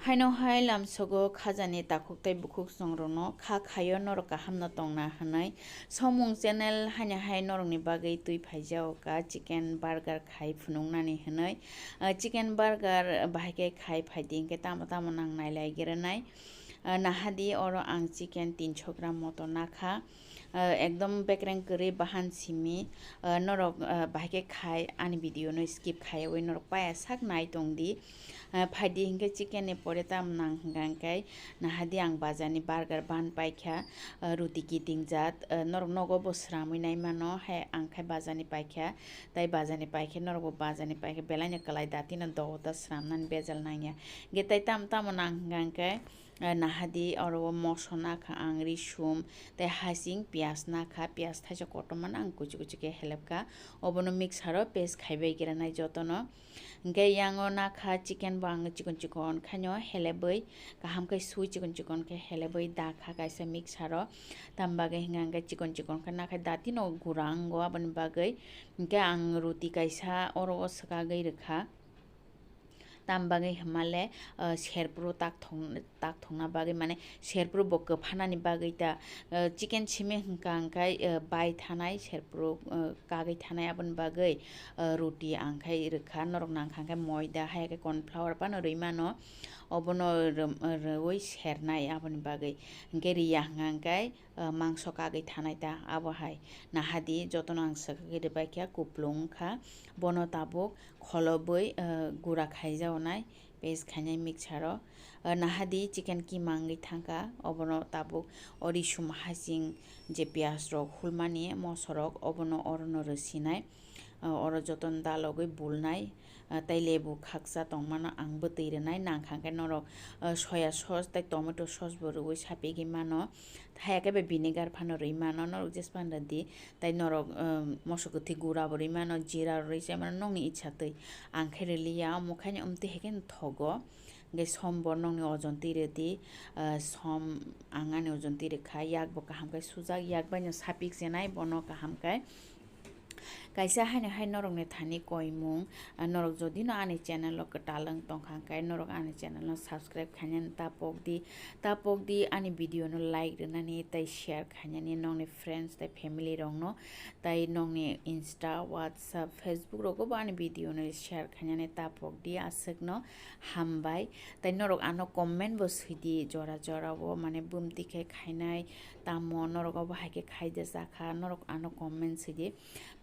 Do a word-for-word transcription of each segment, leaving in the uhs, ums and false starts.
Haino hai lamsogo khajani takhuk tei bukhuk chwngrokno kha khaio norok kahamno tongna hwnwi. Somung channel haino hai norokni bagwi twi phaijago ka chicken burger khai phunuknani hwnwi. Ah, chicken burger bahai khe khai phaidi hinkhe tamo tamo nang nailai grenai. Ah, nahadi oro ang chicken tinso gram moto nakha. Ah, ekdom bekreng kwrwi bahan simi. Ah, norok, ah, bahai khe khai ani video no skip khaiwi norok paya sak nai tongdi. Ah, phaidi hinkhe chicken ni pore tam nang hwnka hinkhe nahadi ang bazar ni burger ban paikha, ah, ruti kiting jat, ah, norok nogo bo sramwi nai mano, hai ang khai bazar ni paikha, tai bazar ni paikhe norok bo bazar ni paikha, belai no kwlai dati no dogo ta sramnani bejal nangya. Hinkhe tai tam tamo nang hwnka hinkhe, ah, nahadi oro o moso nakha ang risum, tai hasing piyaj nakha, piyaj thaisa kotorma no ang kuchi kuchi khe helepkha, obono mixer o paste khaibai granai jotono. Hinkhe yango nakha chicken bo ang chikon chikon khaino helebwi, kaham khe sui chikon chikon khe helebwi dakha kaisa mixer o. Tam bagwi hinkha hinkhe chikon chikon khe nakha dati no gura wngo aboni bagwi. Hinkhe ang ruti kaisa oro o swkagwi rwkha. Tam bagwi hwnmale, ah, serpro tak thong-, tak thongna bagwi mane serpro bo kwphanani bagwi ta, ah, chicken simi hwnka hwnkhe, ah, bai thanai serpro, ah, kagwi thanai aboni bagwi, ah, ruti ang khai rwkha, norok nangkha hwnkhe moida hai khe corn flour phano rwi mano, obono rw-, rwi sernai aboni bagwi. Hinkhe riya hwnka hwnkhe, ah, mangso kagwi thanai ta abo hai. Nahadi jotono ang swkagwi rwbaikha, kuplung wngkha, bono tabuk kholobwi, ah, gura khaijaonai. Paste khainai mixer o, ah, nahadi chicken kima wngwi thangkha, obono tabuk o risum hasing je piyaj rok hulmani moso rok obono orono rwsinai, ah, oro jotono dalogwi bulnai, ah, tai lebu khaksa tongmano ang bwtwi rwnai nangkha hwnkhe norok, ah, soya sauce tai tomato sauce bo rwui sapigwi mano. Haya khe bai vinegar phano rwi mano, norok jespan rwdi. Tai norok, um, moso kwthwi gura bo rwi mano, jira rwi se mano, nokni icha twi. Ang khe rwliya, omo khe ani omtwi hai khe thogo. Hwnkhe som bo nokni ojon twi rwdi, uh, som ang ani ojon twi rwkha, yak bo kaham khe sujak, yak bai no sapik chenai bono kaham khe. Kaisa haino hai norokni thani koimung, ah, norok jodi no ani channel o kwtal wng tongkha, hwnkhe norok ani channel no subscribe khainani ta pokdi, ta pokdi ani video no like rwnani tei share khainani nokni friends tei family rokno, tei nokni Insta, WhatsApp, Facebook rogo bo ani video no share khainani ta pokdi, aswkno hambai. Tei norok ano comment bo swidi jora jora o, mane bumti khe khainai, tamo norok obo hai khe khaide chakha, norok ano comment swidi.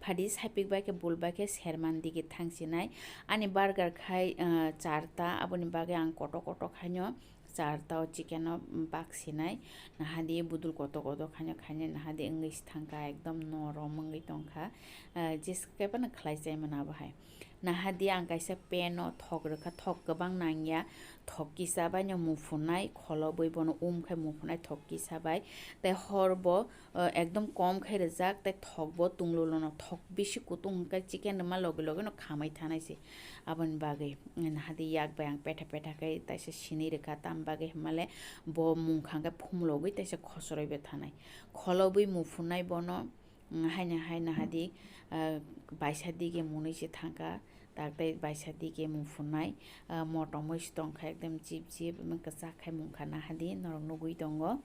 Phadi sapik bai khe bul bai khe serman digi thangsinai. Ani burger khai, ah, charta, aboni bagwi ang koto koto khaino charta o chicken o baksinai. Nahadi budul koto koto khaino khainai nahadi wngwi si thangkha, ekdom norom wngwi tongkha. Ah, jeske phano khlai chai mano abo hai. Nahadi ang kaisa pan o thok rwkha, thok kwbang nangya, thok kisa bai no muphunai, kholobwi bono um khai muphunai thok kisa bai. Tei hor bo, o, ekdom kom khai rwjak, tei thok bo tunglulo no, thok bisi kutung hwnkhe chicken rwma logi logi no khamai thanai se. Aboni bagwi, mm, nahadi yak bai ang petha petha khai taisa sinui rwkha, tam bagwi hwnmale bo mungkha hwnkhe phumulogwi taisa khosoroi bai thanai. Kholobwi muphunai bono, mm, haino hai nahadi, ah, baisa dige munui se thangkha, tak tei baisa dige muphunai, ah, motomoi se tongkha, ekdom chip chip, kwchak khai mungkha nahadi norok nugui tongo.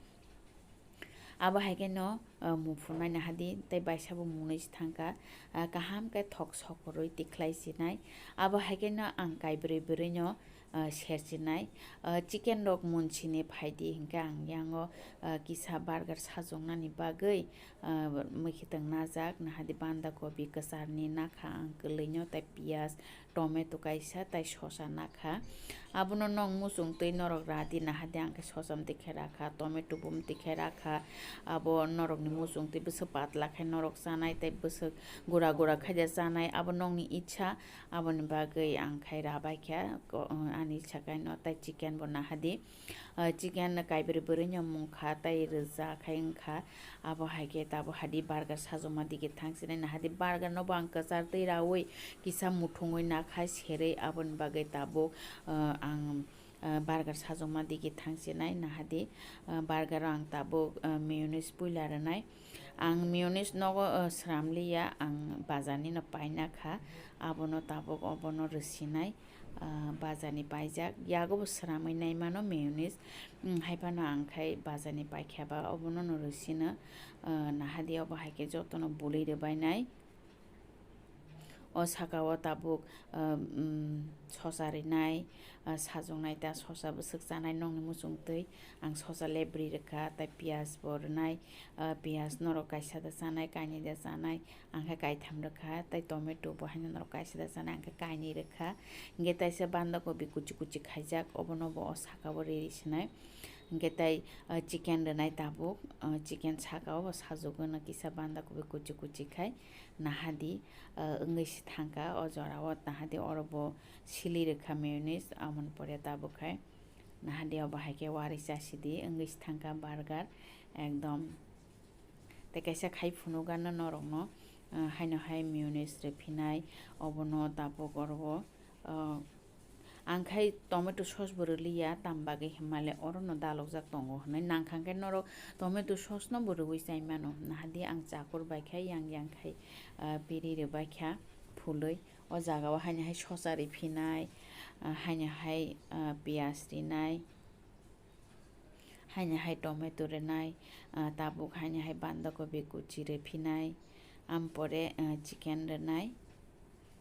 Abo hai khe no, ah, muphunai nahadi tei baisa bo munui se thangkha, ah, kaham khe thok sokoroi tikhlai sinai. Abo hai khe no ang kaibrwi bwrwi no, ah, serchinai. Ah, chicken rok munsini phaidi hinkhe ang yango, ah, kisa burger sajoknani bagwi, ah, mwkhitwng najak, nahadi banda kobi kwcharni nakha ang kwlwino tei piyaj, tomato kaisa tei sosa nakha. Abono nong muchung twi norok radi nahadi ang khe sosa mtwi khe rakha, tomato bo mtwi khe rakha. Abo norokni muchung twi bwswk patla khe norok chanai tei bwswk gura gura khaide chanai, abo nokni icha. Aboni bagwi ang khai rabaikha ko-, ani sakaino tei chicken bo nahadi. Ah, chicken kaibrwi bwrwino mungkha tei rwja khai wngkha. Abo hai khe tabuk hadi burger sajokma dige thangsinai nahadi burger no bo ang kwchar twi raui kisa muthungwi nakhai serwi aboni bagwi tabuk, ah, ang, ah, burger sajokma dige thangsinai nahadi, ah, burger o ang tabuk, ah, mayonnaise puila rwnai. Ang mayonnaise nogo, ah, sramliya, ang bazar nino paina kha, abono tabuk obono rwsinai. ah, bazar ni paijak, yago bo swnamwi nai mano mayonnaise. Hmm, hai phano ang khai bazar ni paikha ba, obono no rwsino, ah, nahadi obo hai khe jotono bwlwi rwbai nai. O saka o tabuk, ah, um, sosa rinai, ah, sajwk nai ta sosa bwswk chanai nokni muchung twi. Ang sosa le bwrwi rwkha, tai piyaj bo rwnai, ah, piyaj norok kaisa da chanai, kainwi da chanai, ang khe kaitham rwkha, tai tomato bo haino norok kaisa da chanai, ang khe kainwi rwkha. Hingkhe taisa banda kobi kuchi kuchi khaijak, obono bo o saka o riri sinai. Hingkhe tai, ah, chicken rwnai tabuk, ah, chicken saka o bo sajwk gwnw kisa banda kobi kuchi kuchi khai. Nahadi, ah, wngwi si thangkha o jora o, nahadi oro bo sili rwkha mayonnaise, amoni pore tabuk khai nahadi obo hai khe warwi chasidi wngwi si thangkha burger ekdom. Tei kaisa khai phunukgano norokno, ah, haino hai mayonnaise rwphinai, obono tabuk oro o, ah, ang khai tomato sauce bo rwliya, tam bagwi hwnmale orono dalokjak tongo hwnwi nangkha khe norok tomato sauce no bo rwui chai mano. Nahadi ang chakur bai khe yang yang khai, ah, biri rwbai kha phulwi. O jaga o haino hai sosa riphinai, ah, haino hai, ah, piyaj rinai, haino hai tomato rinai, ah, tabuk haino hai banda kobi kuchi riphinai, ampore, ah, chicken rinai.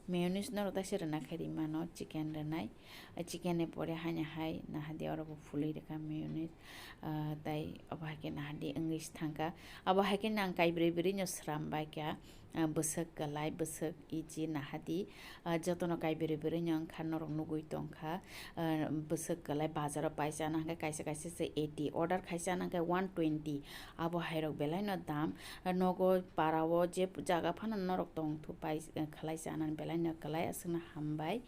Mayonnaise norok taisa rwna khe ri mano, chicken rwnai. Ah, chicken ni pore haino hai nahadi oro bo phulwi rwkha mayonnaise. Ah, tai obo hai khe nahadi wngwi si thangkha. Abo hai khe nang kaibrwi brwi no sram bai kha. Ah, bwswk kwlai, bwswk easy nahadi. Ah, jotono kaibrwi brwi no wngkha, norok nugwi tongkha. Ah, bwswk kwlai bazaro pai chana hwnkhe kaisa kaisa se eighty, order khai chana hwnkhe one twenty. Abo hai rok belai no dam. Ah, nogo para o je jaga phano norok tong thu pai, eh, khlai chana belai no kwlai, aswkno hambai.